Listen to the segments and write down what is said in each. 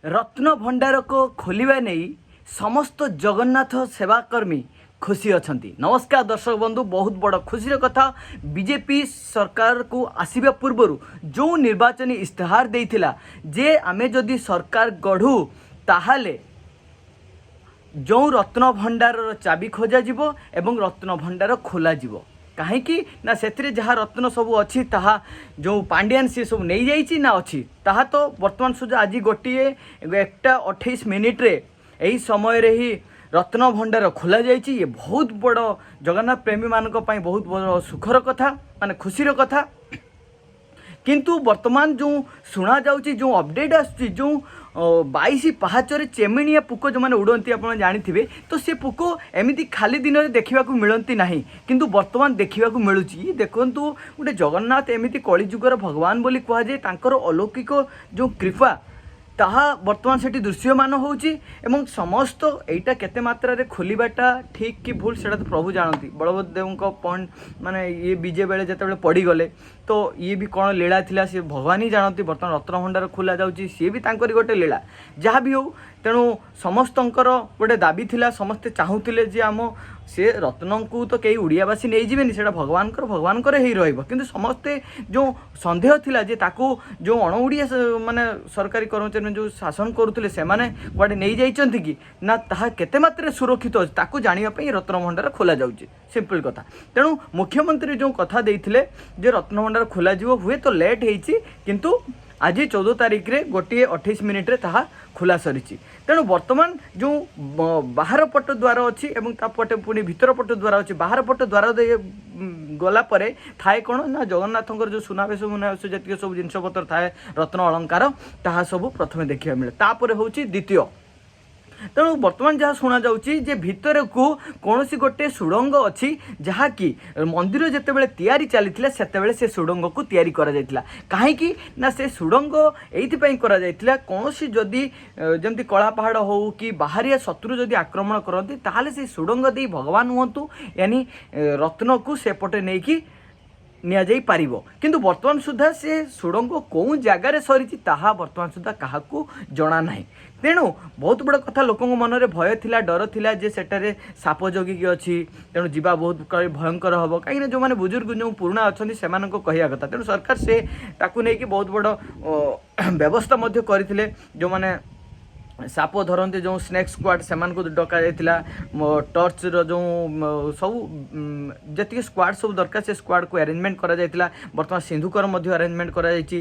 ରତ୍ନ ଭଣ୍ଡାରକୁ ଖୋଲିବା ନେଇ ସମସ୍ତ ଜଗନ୍ନାଥ ସେବାକର୍ମୀ ଖୁସି ଅଛନ୍ତି। ନମସ୍କାର ଦର୍ଶକ ବନ୍ଧୁ, ବହୁତ ବଡ଼ ଖୁସିର କଥା। ବିଜେପି ସରକାରକୁ ଆସିବା ପୂର୍ବରୁ ଯେଉଁ ନିର୍ବାଚନୀ ଇସ୍ତାହାର ଦେଇଥିଲା ଯେ ଆମେ ଯଦି ସରକାର ଗଢ଼ୁ, ତାହେଲେ ଯେଉଁ ରତ୍ନ ଭଣ୍ଡାରର ଚାବି ଖୋଜାଯିବ ଏବଂ ରତ୍ନ ଭଣ୍ଡାର ଖୋଲାଯିବ। କାହିଁକି ନା ସେଥିରେ ଯାହା ରତ୍ନ ସବୁ ଅଛି, ତାହା ଯେଉଁ ପାଣ୍ଡିଆନ ସିଏ ସବୁ ନେଇଯାଇଛି ନା ଅଛି, ତାହା ତ ବର୍ତ୍ତମାନ ସୁଦ୍ଧା ଆଜି 1ଟା 28 ମିନିଟ୍ରେ ଏହି ସମୟରେ ହିଁ ରତ୍ନ ଭଣ୍ଡାର ଖୋଲାଯାଇଛି। ଇଏ ବହୁତ ବଡ଼ ଜଗନ୍ନାଥ ପ୍ରେମୀମାନଙ୍କ ପାଇଁ ବହୁତ ବଡ଼ ସୁଖର କଥା, ମାନେ ଖୁସିର କଥା। କିନ୍ତୁ ବର୍ତ୍ତମାନ ଯେଉଁ ଶୁଣାଯାଉଛି, ଯେଉଁ ଅପଡ଼େଟ୍ ଆସୁଛି, ଯେଉଁ 22 ପାହାଚରେ ଚେମିଣିଆ ପୋକ ଯେଉଁମାନେ ଉଡ଼ନ୍ତି, ଆପଣ ଜାଣିଥିବେ ତ, ସେ ପୋକ ଏମିତି ଖାଲି ଦିନରେ ଦେଖିବାକୁ ମିଳନ୍ତି ନାହିଁ, କିନ୍ତୁ ବର୍ତ୍ତମାନ ଦେଖିବାକୁ ମିଳୁଛି। ଦେଖନ୍ତୁ, ଗୋଟେ ଜଗନ୍ନାଥ ଏମିତି କଳିଯୁଗର ଭଗବାନ ବୋଲି କୁହାଯାଏ, ତାଙ୍କର ଅଲୌକିକ ଯେଉଁ କୃପା, ତାହା ବର୍ତ୍ତମାନ ସେଠି ଦୃଶ୍ୟମାନ ହେଉଛି। ଏବଂ ସମସ୍ତ ଏଇଟା କେତେ ମାତ୍ରାରେ ଖୋଲିବାଟା ଠିକ୍ କି ଭୁଲ, ସେଇଟା ତ ପ୍ରଭୁ ଜାଣନ୍ତି। ବଳଭଦ୍ର ଦେବଙ୍କ ପଏଣ୍ଟ ମାନେ ଇଏ ବିଜେ ବେଳେ ଯେତେବେଳେ ପଡ଼ିଗଲେ, ତ ଇଏ ବି କ'ଣ ଲୀଳା ଥିଲା, ସେ ଭଗବାନ ହିଁ ଜାଣନ୍ତି। ବର୍ତ୍ତମାନ ରତ୍ନଭଣ୍ଡାର ଖୋଲା ଯାଉଛି, ସିଏ ବି ତାଙ୍କରି ଗୋଟେ ଲୀଳା। ଯାହା ବି ହେଉ, ତେଣୁ ସମସ୍ତଙ୍କର ଗୋଟେ ଦାବି ଥିଲା, ସମସ୍ତେ ଚାହୁଁଥିଲେ ଯେ ଆମ ସେ ରତ୍ନଙ୍କୁ ତ କେହି ଓଡ଼ିଆବାସୀ ନେଇଯିବେନି, ସେଇଟା ଭଗବାନଙ୍କର, ଭଗବାନଙ୍କର ହେଇ ରହିବ। କିନ୍ତୁ ସମସ୍ତେ ଯେଉଁ ସନ୍ଦେହ ଥିଲା ଯେ ତାକୁ ଯେଉଁ ଅଣ ଓଡ଼ିଆ ମାନେ ସରକାରୀ କର୍ମଚାରୀ ଯେଉଁ ଶାସନ କରୁଥିଲେ, ସେମାନେ କୁଆଡ଼େ ନେଇଯାଇଛନ୍ତି କି ନା, ତାହା କେତେ ମାତ୍ରାରେ ସୁରକ୍ଷିତ ଅଛି, ତାକୁ ଜାଣିବା ପାଇଁ ରତ୍ନଭଣ୍ଡାର ଖୋଲା ଯାଉଛି। ସିମ୍ପଲ୍ କଥା। ତେଣୁ ମୁଖ୍ୟମନ୍ତ୍ରୀ ଯେଉଁ କଥା ଦେଇଥିଲେ ଯେ ରତ୍ନଭଣ୍ଡାର ଖୋଲାଯିବ, ହୁଏତ ଲେଟ୍ ହେଇଛି, କିନ୍ତୁ ଆଜି 14 ତାରିଖରେ 1 28 ମିନିଟ୍ରେ ତାହା ଖୋଲା ସରିଛି। ତେଣୁ ବର୍ତ୍ତମାନ ଯେଉଁ ବାହାର ପଟ ଦ୍ୱାର ଅଛି ଏବଂ ତା ପଟେ ପୁଣି ଭିତର ପଟ ଦ୍ୱାର ଅଛି, ବାହାର ପଟ ଦ୍ୱାର ଦେଇ ଗଲା ପରେ ଥାଏ କ'ଣ ନା ଜଗନ୍ନାଥଙ୍କର ଯେଉଁ ସୁନାବେଶ ମୁନାବେଶ ଯେତିକି ସବୁ ଜିନିଷପତ୍ର ଥାଏ, ରତ୍ନ ଅଳଙ୍କାର, ତାହା ସବୁ ପ୍ରଥମେ ଦେଖିବାକୁ ମିଳେ। ତାପରେ ହେଉଛି ଦ୍ୱିତୀୟ। ତେଣୁ ବର୍ତ୍ତମାନ ଯାହା ଶୁଣାଯାଉଛି ଯେ ଭିତରକୁ କୌଣସି ଗୋଟେ ସୁଡ଼ଙ୍ଗ ଅଛି, ଯାହାକି ମନ୍ଦିର ଯେତେବେଳେ ତିଆରି ଚାଲିଥିଲା, ସେତେବେଳେ ସେ ସୁଡ଼ଙ୍ଗକୁ ତିଆରି କରାଯାଇଥିଲା। କାହିଁକି ନା ସେ ସୁଡ଼ଙ୍ଗ ଏଇଥିପାଇଁ କରାଯାଇଥିଲା, କୌଣସି ଯଦି ଯେମିତି କଳା ପାହାଡ଼ ହଉ କି ବାହାରିଆ ଶତ୍ରୁ ଯଦି ଆକ୍ରମଣ କରନ୍ତି, ତାହେଲେ ସେ ସୁଡ଼ଙ୍ଗ ଦେଇ ଭଗବାନ ହୁଅନ୍ତୁ ୟାନି ରତ୍ନକୁ ସେପଟେ ନେଇକି ନିଆଯାଇ ପାରିବ। କିନ୍ତୁ ବର୍ତ୍ତମାନ ସୁଦ୍ଧା ସେ ସୁଡ଼ଙ୍ଗ କେଉଁ ଜାଗାରେ ସରିଛି, ତାହା ବର୍ତ୍ତମାନ ସୁଦ୍ଧା କାହାକୁ ଜଣା ନାହିଁ। ତେଣୁ ବହୁତ ବଡ଼ କଥା, ଲୋକଙ୍କ ମନରେ ଭୟ ଥିଲା, ଡର ଥିଲା ଯେ ସେଠାରେ ସାପ ଜଗିକି ଅଛି, ତେଣୁ ଯିବା ବହୁତ ଭୟଙ୍କର ହେବ। କାହିଁକିନା ଯେଉଁମାନେ ବୁଜୁର୍ଗ, ଯେଉଁ ପୁରୁଣା ଅଛନ୍ତି, ସେମାନଙ୍କ କହିବା କଥା। ତେଣୁ ସରକାର ସେ ତାକୁ ନେଇକି ବହୁତ ବଡ଼ ବ୍ୟବସ୍ଥା ମଧ୍ୟ କରିଥିଲେ। ଯେଉଁମାନେ ସାପ ଧରନ୍ତି, ଯେଉଁ ସ୍ନେକ୍ ସ୍କ୍ୱାଡ୍, ସେମାନଙ୍କୁ ଡକାଯାଇଥିଲା। ଟର୍ଚ୍ଚର ଯେଉଁ ସବୁ ଯେତିକି ସ୍କ୍ୱାଡ୍ ସବୁ ଦରକାର, ସେ ସ୍କ୍ୱାଡ୍କୁ ଆରେଞ୍ଜମେଣ୍ଟ କରାଯାଇଥିଲା। ବର୍ତ୍ତମାନ ସିନ୍ଧୁକର ମଧ୍ୟ ଆରେଞ୍ଜମେଣ୍ଟ କରାଯାଇଛି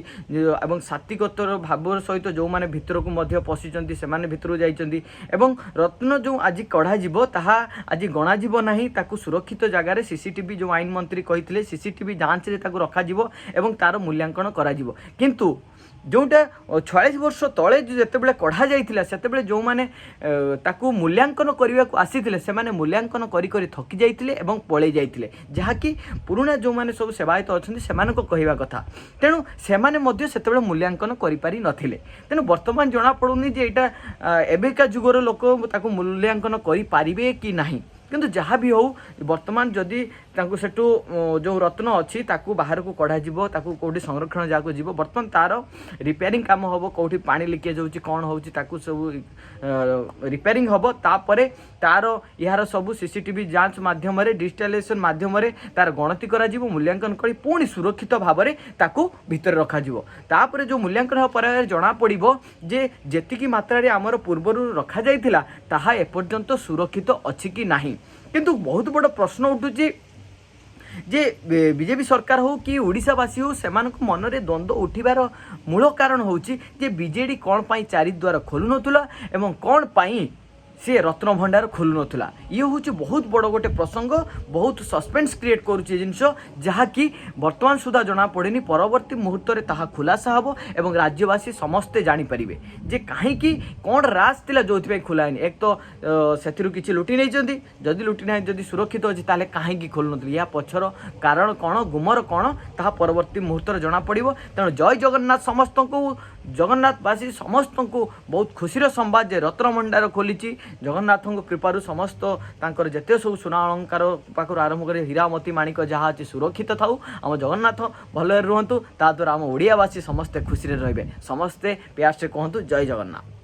ଏବଂ ସାତ୍ତ୍ୱିକତାର ଭାବର ସହିତ ଯେଉଁମାନେ ଭିତରକୁ ମଧ୍ୟ ପଶିଛନ୍ତି, ସେମାନେ ଭିତରକୁ ଯାଇଛନ୍ତି। ଏବଂ ରତ୍ନ ଯେଉଁ ଆଜି କଢ଼ାଯିବ, ତାହା ଆଜି ଗଣାଯିବ ନାହିଁ। ତାକୁ ସୁରକ୍ଷିତ ଜାଗାରେ ସିସିଟିଭି, ଯେଉଁ ଆଇନ ମନ୍ତ୍ରୀ କହିଥିଲେ, ସିସିଟିଭି ଯାଞ୍ଚରେ ତାକୁ ରଖାଯିବ ଏବଂ ତାର ମୂଲ୍ୟାଙ୍କନ କରାଯିବ। କିନ୍ତୁ ଯେଉଁଟା 46 ବର୍ଷ ତଳେ ଯେତେବେଳେ କଢ଼ାଯାଇଥିଲା, ସେତେବେଳେ ଯେଉଁମାନେ ତାକୁ ମୂଲ୍ୟାଙ୍କନ କରିବାକୁ ଆସିଥିଲେ, ସେମାନେ ମୂଲ୍ୟାଙ୍କନ କରି କରି ଥକି ଯାଇଥିଲେ ଏବଂ ପଳେଇ ଯାଇଥିଲେ, ଯାହାକି ପୁରୁଣା ଯେଉଁମାନେ ସବୁ ସେବାୟତ ଅଛନ୍ତି, ସେମାନଙ୍କ କହିବା କଥା। ତେଣୁ ସେମାନେ ମଧ୍ୟ ସେତେବେଳେ ମୂଲ୍ୟାଙ୍କନ କରିପାରି ନଥିଲେ। ତେଣୁ ବର୍ତ୍ତମାନ ଜଣାପଡ଼ୁନି ଯେ ଏଇଟା ଏବେକା ଯୁଗର ଲୋକ ତାକୁ ମୂଲ୍ୟାଙ୍କନ କରିପାରିବେ କି ନାହିଁ। କିନ୍ତୁ ଯାହା ବି ହେଉ, ବର୍ତ୍ତମାନ ଯଦି ତାଙ୍କୁ ସେଠୁ ଯେଉଁ ରତ୍ନ ଅଛି, ତାକୁ ବାହାରକୁ କଢ଼ାଯିବ, ତାକୁ କେଉଁଠି ସଂରକ୍ଷଣ ଜାଗାକୁ ଯିବ, ବର୍ତ୍ତମାନ ତାର ରିପେୟାରିଂ କାମ ହେବ। କେଉଁଠି ପାଣି ଲିକେଜ୍ ହେଉଛି, କ'ଣ ହେଉଛି, ତାକୁ ସବୁ ରିପେୟାରିଂ ହେବ। ତାପରେ ତାର ଏହାର ସବୁ ସିସିଟିଭି ଯାଞ୍ଚ ମାଧ୍ୟମରେ, ଡିଜିଟାଲାଇଜେସନ୍ ମାଧ୍ୟମରେ ତାର ଗଣତି କରାଯିବ। ମୂଲ୍ୟାଙ୍କନ କରି ପୁଣି ସୁରକ୍ଷିତ ଭାବରେ ତାକୁ ଭିତରେ ରଖାଯିବ। ତାପରେ ଯେଉଁ ମୂଲ୍ୟାଙ୍କନ ହେବା ପରେ ଜଣାପଡ଼ିବ ଯେ ଯେତିକି ମାତ୍ରାରେ ଆମର ପୂର୍ବରୁ ରଖାଯାଇଥିଲା, ତାହା ଏପର୍ଯ୍ୟନ୍ତ ସୁରକ୍ଷିତ ଅଛି କି ନାହିଁ। କିନ୍ତୁ ବହୁତ ବଡ଼ ପ୍ରଶ୍ନ ଉଠୁଛି ଯେ ବିଜେପି ସରକାର ହଉ କି ଓଡ଼ିଶାବାସୀ ହଉ, ସେମାନଙ୍କ ମନରେ ଦ୍ୱନ୍ଦ୍ୱ ଉଠିବାର ମୂଳ କାରଣ ହେଉଛି ଯେ ବିଜେଡ଼ି କ'ଣ ପାଇଁ ଚାରିଦ୍ୱାର ଖୋଲୁନଥିଲା ଏବଂ କ'ଣ ପାଇଁ ସିଏ ରତ୍ନଭଣ୍ଡାର ଖୋଲୁନଥିଲା। ଇଏ ହେଉଛି ବହୁତ ବଡ଼ ଗୋଟେ ପ୍ରସଙ୍ଗ, ବହୁତ ସସ୍ପେନ୍ସ କ୍ରିଏଟ୍ କରୁଛି ଏ ଜିନିଷ, ଯାହାକି ବର୍ତ୍ତମାନ ସୁଦ୍ଧା ଜଣାପଡ଼ିନି। ପରବର୍ତ୍ତୀ ମୁହୂର୍ତ୍ତରେ ତାହା ଖୁଲାସା ହେବ ଏବଂ ରାଜ୍ୟବାସୀ ସମସ୍ତେ ଜାଣିପାରିବେ ଯେ କାହିଁକି, କ'ଣ ରାଜ ଥିଲା ଯେଉଁଥିପାଇଁ ଖୋଲା ହେଇନି। ଏକ ତ ସେଥିରୁ କିଛି ଲୁଟି ନେଇଛନ୍ତି। ଯଦି ଲୁଟି ନାହିଁ, ଯଦି ସୁରକ୍ଷିତ ଅଛି, ତାହେଲେ କାହିଁକି ଖୋଲୁନଥିଲେ? ଏହା ପଛର କାରଣ କ'ଣ, ଗୁମର କ'ଣ, ତାହା ପରବର୍ତ୍ତୀ ମୁହୂର୍ତ୍ତରେ ଜଣାପଡ଼ିବ। ତେଣୁ ଜୟ ଜଗନ୍ନାଥ ସମସ୍ତଙ୍କୁ, ଜଗନ୍ନାଥବାସୀ ସମସ୍ତଙ୍କୁ ବହୁତ ଖୁସିର ସମ୍ବାଦ ଯେ ରତ୍ନଭଣ୍ଡାର ଖୋଲିଛି। ଜଗନ୍ନାଥଙ୍କ କୃପାରୁ ସମସ୍ତ ତାଙ୍କର ଯେତେ ସବୁ ସୁନା ଅଳଙ୍କାର ପାଖରୁ ଆରମ୍ଭ କରି ହୀରା ମୋତି ମାଣିକ ଯାହା ଅଛି, ସୁରକ୍ଷିତ ଥାଉ। ଆମ ଜଗନ୍ନାଥ ଭଲରେ ରୁହନ୍ତୁ, ତା ଦ୍ୱାରା ଆମ ଓଡ଼ିଆବାସୀ ସମସ୍ତେ ଖୁସିରେ ରହିବେ। ସମସ୍ତେ ପ୍ୟାସରେ କୁହନ୍ତୁ, ଜୟ ଜଗନ୍ନାଥ।